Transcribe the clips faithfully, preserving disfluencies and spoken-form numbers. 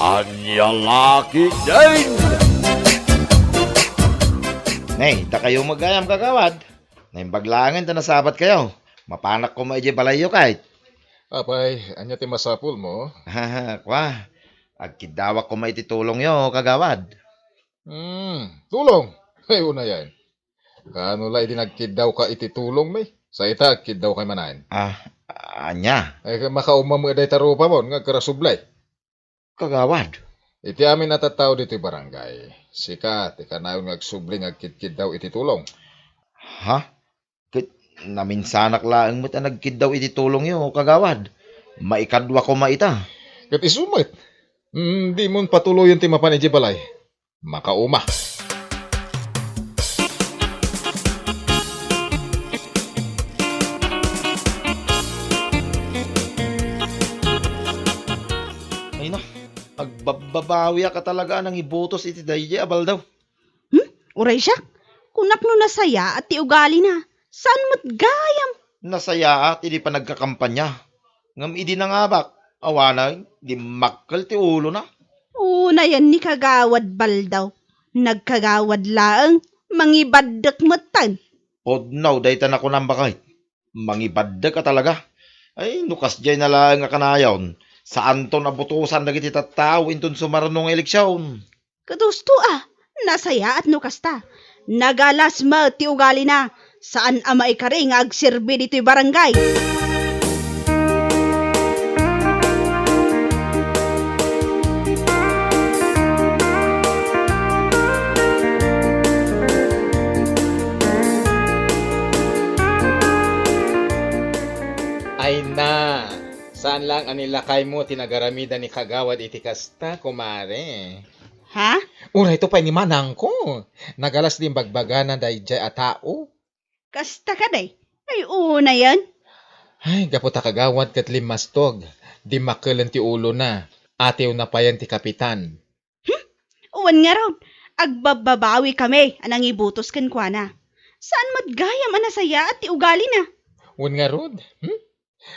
Ania la ketdin? Nay, dakayo met gayam, kagawad. Naimbag laengen ta nasabatkayo. Mapanak koma idiay balayyo, kayat. Apay, ania ti masapulmo? Kua, agkiddawak koma iti tulongyo, kagawad. Hmm, tulong? Ay, unayen. Kaano la idi nagkiddawka iti tulong, mi? Sa ita, agkiddawkay manen. Ah, ania? Ay, makauma met dayta rupamon nga agkarasubli. Kagawad. Iti amin a tattao ditoy barangay, sika ti kanayon nga agsubli nga agkidkiddaw iti tulong. Ha? Ket naminsanak laeng met a nagkiddaw iti tulongyo, kagawad. Maikadua koma ita. Ket isu met. Mm, dimon patuloyen ti mapan idiay balay. Makauma. Ay na, agbabbabawiak a talaga a nangibutos iti daydiay a baldaw. Hmm? Uray siak, kunak no nasayaat ti ugalina. Saan met gayam? Nasayaat idi panagkakampanya. Ngem idi nangabak, awanen, dimmakkel ti ulona. Unayen ni Kagawad Baldaw. Nagkagawad laeng, mangibaddek metten. Pudno dayta nakunam, baket. Mangibaddek a talaga. Ay, no kasdiay na laeng a kanayon, saanton a butosan dagiti tattao inton sumarno nga eleksion. Ket husto a, nasayaat no kasta. Nagalas met ti ugalina, saan a maikari nga agserbi ditoy barangay. Ay na, saan laeng a ni lakaymo ti nagaramidan ni Kagawad iti kasta, kumare. Ha? Uray to pay ni manangko. Nagalas ti imbagbagana daydiay a tao. Kasta kadi? Ay, unayen. Ay, gapu ta Kagawad ket limmastog. Dimmakkelen ti ulona. Atiwna payen ti kapitan. Hmm? Wen ngarud, agbabbabawi kami a nangibutos kenkuana. Saan met gayam a nasayaat ti ugalina. Wen ngarud? Hmm?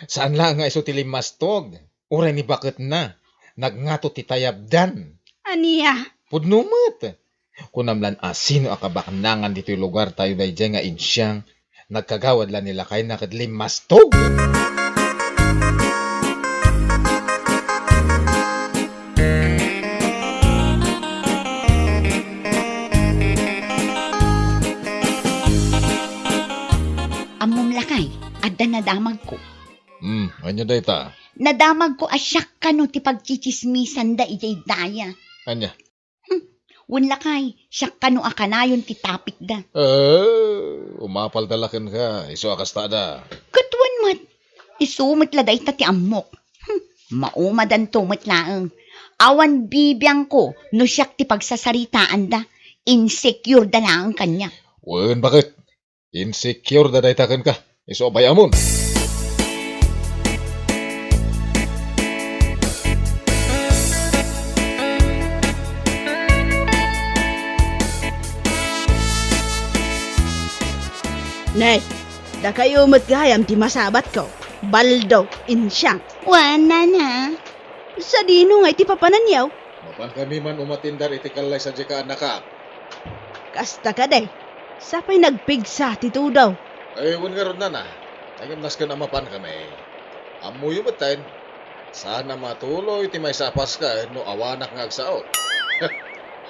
Saan laeng nga isu ti limmastog, uray ni baketna, nagngato ti tayabdan. Ania? Pudno met. Kunam lan a sino a kabaknangan ditoy lugartayo daydiay nga insiang, nagkagawad la ni lakayna ket limmastog. Ammom lakay, adda nadamagko. Hmm, ania dayta? Nadamagko a siak kano ti pagtsitsismisanda idiay daya. Ania? Hmm, wen lakay, siak kano a kanayon ti tapikda. Eh, umapalda la kenka, isu a kastada. Ket wen met, isu met la dayta ti ammok. Hmm, maumadanto met laeng. Awan bibiangko no siak ti pagsasaritaanda. Insecure da laeng kaniak. Wen, baket? Insecure da dayta kenka. Isu a bay-amon. Ne, dakayo met gayam ti masabatko. Baldo, insiang. Wen, nana. Sadino ngay ti papananyo? Mapankami man umatindar iti kallay sadiay ket annakak. Kasta kadi, sapay nagpigsa ti tudo. Ay, wen ngarud, nana. Ngem nasken a mapankami. Ammoyo metten, saan a matuloy ti maysa a pasken no awanak nga agsao.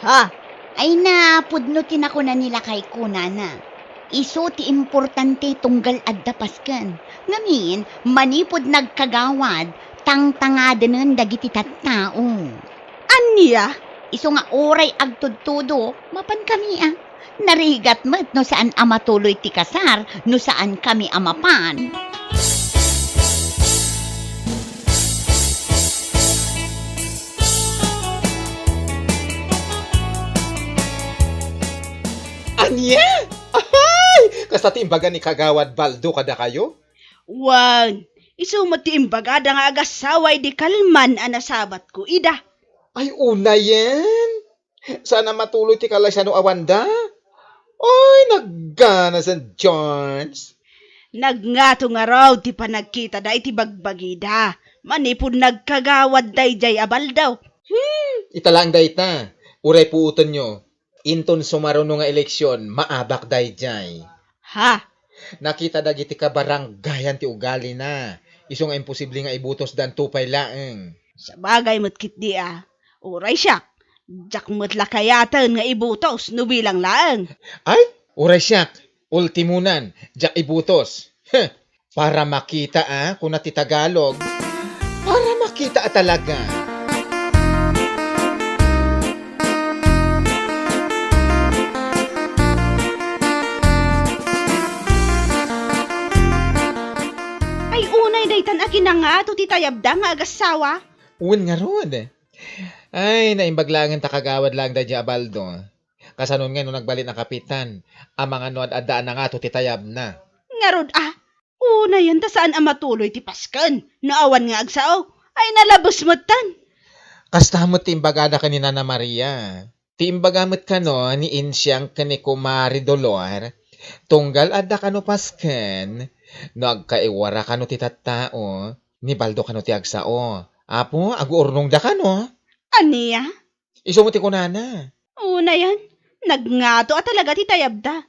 Ha? Ay na, pudno ti nakuna ni lakayko, nana. Isu ti importante tunggal adda pasken. Ngamin, manipud nagkagawad, tangtangadenen dagiti tattao. Ania? Isu nga uray agtudtudo, mapankami a. Narigat met no saan a matuloy ti kasar no saankami a mapan. Ania? Ahay! Kasta ti imbaga ni Kagawad Baldo kadakayo? Wen, isu met ti imbagada nga agasawa idi kalman a nasabatko ida. Ay, unayen? Saan a matuloy ti kallay sano awanda? Ay, nagganasan, Jones. Nagngato ngarud ti panagkitada iti bagbagida manipud nagkagawad daydiay a Baldo. Hmm, ita laeng dayta. Uray puotenyo. Inton sumaruno nga eleksion, maabak daydiay. Ha? Nakita dagiti kabarangayan ti ugalina. Isu nga imposible nga ibutosda, anto pay laeng. Sabagay met ketdi a. Uray siak, diak met la kayaten nga ibutos no bilang laeng. Ay, uray siak, ultimonan, diak ibutos. Heh, para makita a, kuna ti Tagalog. Para makita a talaga. Ay, unay daytan a kinangato ti tayabda nga agassawa. Wen ngarud. Ay, naimbag laengen ta kagawad laeng daydiay a Baldo. Kasanon nga no nagbalin a kapitan, amangan no ad-adda a nangato ti tayabna. Ngarud a, unayen ta saan a matuloy ti pasken no awan nga agsao. Ay, nalabes metten. Kasta met ti imbagada ken ni Nana Maria. Ti imbaga met kano ni Insiang ken ni Kumare Dolor, tunggal adda kano pasken, no agkaiwara kano ti tattao, ni Baldo kano ti agsao. Apo, aguurnongda kano. Ania? Isu met ti kunana. Unayen, nagngato a talaga ti tayabda.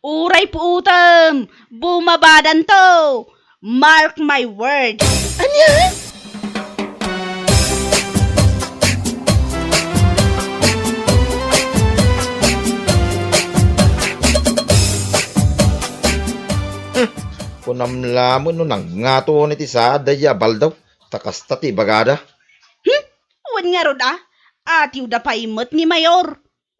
Uray puotem, bumabadanto. Mark my word. Ania? Hmm, kunam laeng no nagngato iti saad daydiay a Baldo, ta kasta ti ibagada. Hmm? Wen ngarud a, atiwda pay met ni Mayor.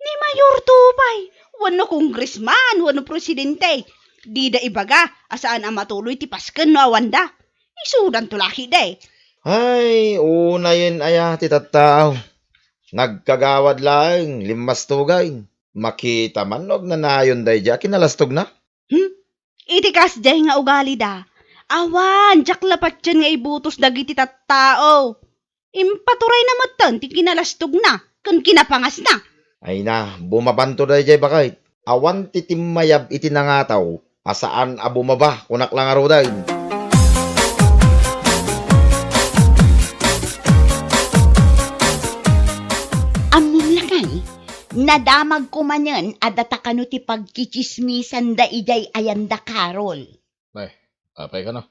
Ni Mayor to pay, wenno congressman, wenno presidente. Dida ibaga a saan a matuloy ti pasken no awanda. Isudanto la ketdi. Ay, unayen aya ti tattao. Nagkagawad laeng, limmastugay. Makita man no agnanayon daydiay a kinalastogna. Hmm? Iti kasdiay nga ugalida, awan diak la patien nga ibutos dagiti tattao. Impaturayna metten ti kinalastogna ken kinapangasna. Ay na, bumabanto daydiay baket. Awan ti timmayab iti nangataw a saan a bumaba, kunak la ngaruden. Ammom lakay, nadamagko manen a data kano ti pagtsitsismisanda idiay ayanda, Carol. Ay, apay kano?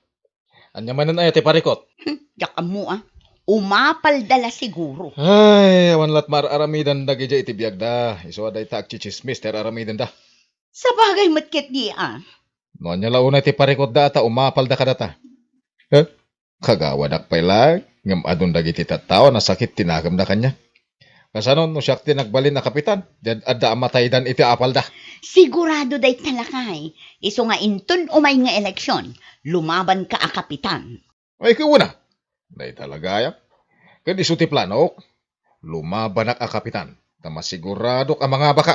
Ania manen aya ti parikut? Hmm, diak ammo a. Umapalda la siguro. Ay, awan lat mar-aramidan dagidiay iti biagda. Isu a dayta agtsitsismis ti ar-aramidenda. Sabagay met ketdi a. No ania la unay ti parikutda ta umapalda kadata? Eh? Kagawadak pay laeng, ngem adun dagiti tattao a nasakit ti nakemda kaniak. Kasano no siak ti nagbalin a kapitan, diay adda a mataydan iti apalda? Sigurado dayta lakay, isu nga inton umay nga eleksion, lumabanka a kapitan. Ay, kuna, dayta la gayam. Ket isu ti planok. Lumabanak a kapitan, ta masiguradok a mangabaka.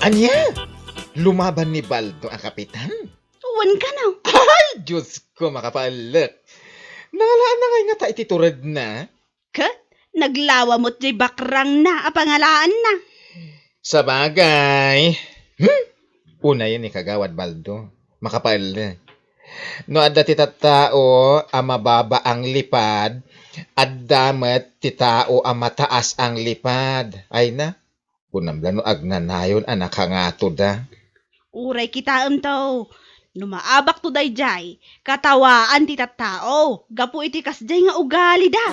Ania? Lumaban ni Baldo a kapitan? Wen kano. Ay, Diosko, makapaellek. Nangalaanna ngay ngata iti turedna? Ket naglawa met diay bakrangna a pangalaanna. Sabagay. Hmm? Unayen ni Kagawad Baldo, makapaellek. No adda ti tattao a mababa a lipad, adda met ti tao a mataas a lipad. Ay na, kunam la no agnanayon a nakangatoda. Uray kitaemto, no maabakto daydiay, katawaan ti tattao gapu iti kasdiay nga ugalida.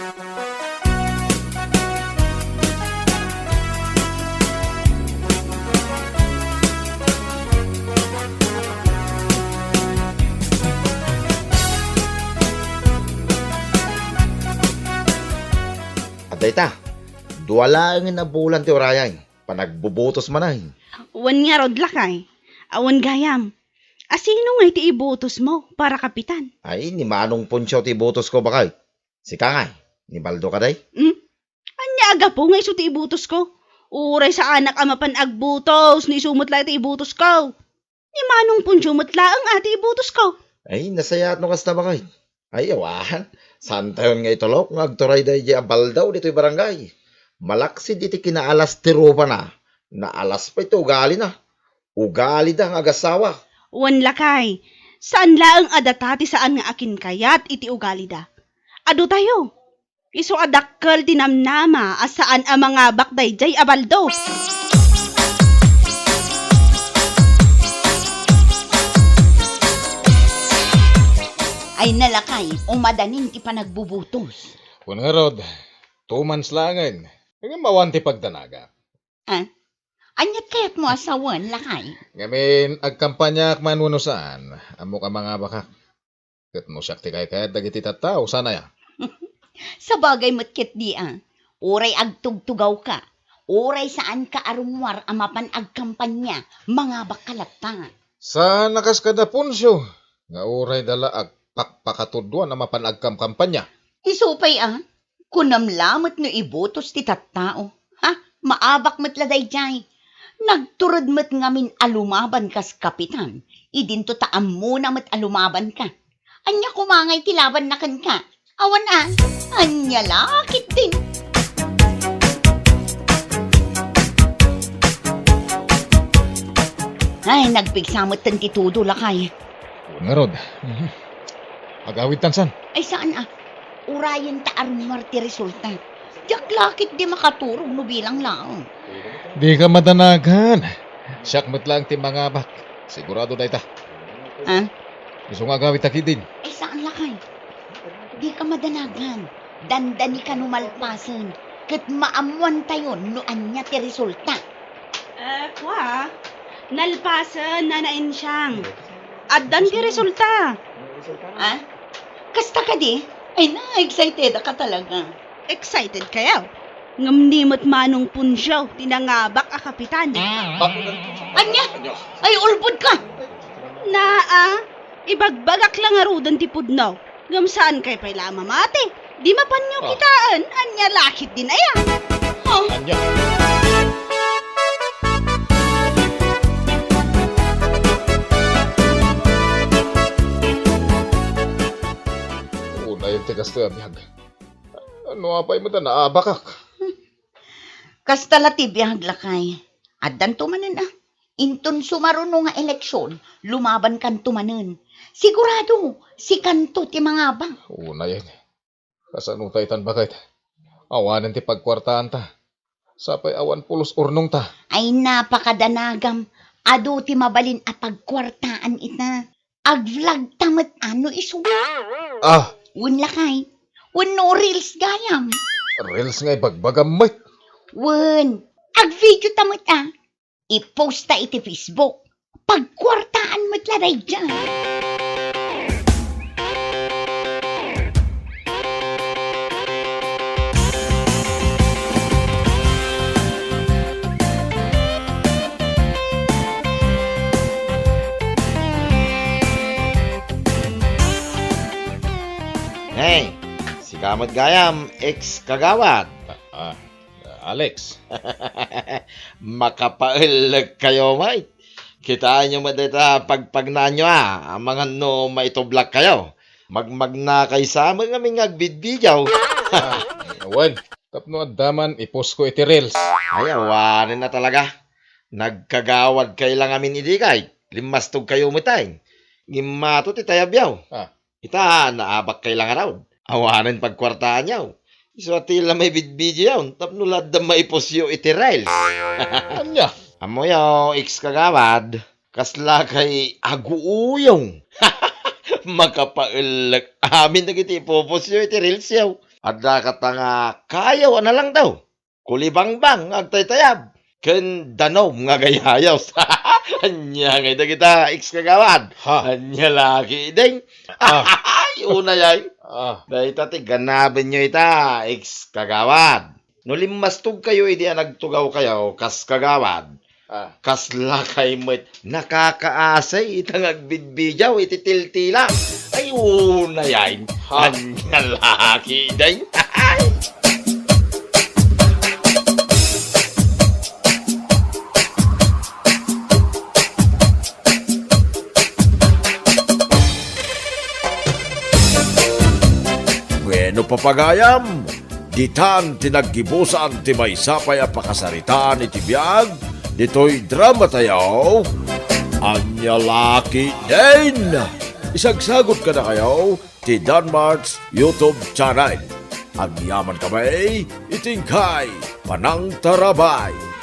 Adda ita, dua laengen a bulan ti urayay. Panagbubutos manen. Wen ngarud, lakay. Awan gayam. Asino ngay ti ibutosmo para kapitan? Ay, ni Manong Poncio ti ibutosko, baket. Sika ngay, ni Baldo kadi? Hmm? Ania a gapu nga isu ti ibutosko? Uray saanak a mapan agbutos, no isu met la ti ibutosko. Ni Manong Poncio met laeng a ti ibutosko. Ay, nasayaat no kasta, baket. Ay, awan. Saantayon nga itulok nga agturay daydiay a Baldo ditoy barangay. Malaksid iti kinaalas ti rupana, Naalas pay ti ugalina. Ugalida nga agasawa. Wen, lakay, saan laeng a data ti saan nga akinkayat iti ugalida. Adotayo. Isu a dakkel ti namnama a saan a mangabak daydiay a baldo. Ay, lakay, umadanin ti panagbubutos. Wen ngarud, two months laengen. Ngem awan ti pagdanaga. Ah? Aniat kayatmo a sawen, lakay? Ngamin, agkampanyaak man wenno saan, ammok a mangabakak. Ket no siak ti kaykayat dagiti tattao, saan aya? Sabagay met ketdi a, uray agtugtugawka, uray saanka a rummuar a mapan agkampanya, mangabakka latta. Saan a kas kada Poncio, nga uray da la agpakpakatudwan a mapan agkamkampanya. Isu pay a, kunam la met no ibutos ti tattao. Ha? Maabak met la daydiay. Nagtured met ngamin a lumaban kas kapitan, idinto ta ammona met a lumabanka. Ania koma ngay ti labanna kenka? Awan a, ania la ketdin. Ay, nagpigsa metten ti tudo, lakay. Ngarud. Mhm. Agawidtan san? Ay, saan a? Urayen ta a rummuar ti resulta. Diak la ketdi makaturog no bilang laeng. Dika madanagan. Siak met laeng ti mangabak. Sigurado dayta. Ah? Isu nga agawidta ketdin. Ay, saan lakay? Dika madanagan. Dandanika no malpasen. Ket maammuantayon no ania ti resulta. Eh, kua, nalpasen, Nana Ensyang. Addan ti resulta. Ah? Kasta kadi? Ay, na-excited ka talaga. Excited kayo? Ngem ni met Manong Poncio ti nangabak a kapitan. Ah, ania? Ay, ulbod ka! Naa, ibagbagak la ngaruden ti pudno. Ngem saan kay pay la a mamati? Di mapanyo kitaen, ania la ketdin aya? Oh. Ania? Unay ti kastoy a biag. Ano apay met a naabakak? Kasta la ti biag, lakay. Addanto manen a. Inton sumaruno nga eleksion, lumabankanto manen. Sigurado, sikanto ti mangabak. Unayen. Kasano ta itan baket? Awanen ti pagkuartaanta. Sapay awan pulos urnongta. Ay, napakadanagam. Adu ti mabalin a pagkuartaan ita. Ag-vlog ta met a no isu. Ah! Wen lakay. Wenno reels gayam. Reels nga ibagbagam met. Wen, ag-video ta met a. I-post ta iti Facebook. Pagkuartaan met la daydiay. Hey, sika met gayam, ex-kagawad. Ah, ah, Alex. Makapaellek kayo, Mike. Kitaenyo met dayta pagpagnaanyo, a, amangan no maitublak kayo. Magmagna kay sa met ngamin nga agbidbidiaw. Ah, wen, tapno adda man i-post ko iti reels. Ay, awanen a talaga. Nagkagawad kay la ngamin idi kay, limmastog kayo met ay. Ngimmato ti tayabyaw. Ah. Ita, naabak kay la ngarud. Awanen pagkuartaanyaw. Isu a ti la maibidbidiaw, tapno la adda maipusyo iti reels. Ania? Ammoyo, ex-kagawad, kasla kay aguuyong. Makapaellek amin dagiti ipupusyo iti reels yaw. Adda kata nga kayaw a nalangdaw. Kulibangbang nga agtaytayab, ken danum nga agayayaw. Ania ngay dagita, ex-kagawad? Ha? Ania la ketdin? Ah. Ay, unay ay. Ah. Dayta ti ganabenyo ita, ex-kagawad. No limmastog kayo idi a nagtugaw kayo kas kagawad, Ah. Kasla kay met nakakaasay ita nga agbidbidiaw iti tiltila. Ay, unay ay. Ha? Ania la ketdin. Bueno, papagayam, ditan ti naggibusan ti maysa pay a pakasaritaan iti biag ditoy dramatayo, Ania La Ketdin. Isagsagut kadakayo ti Danmart's YouTube channel. Agyamankami iti inkay panangtarabay.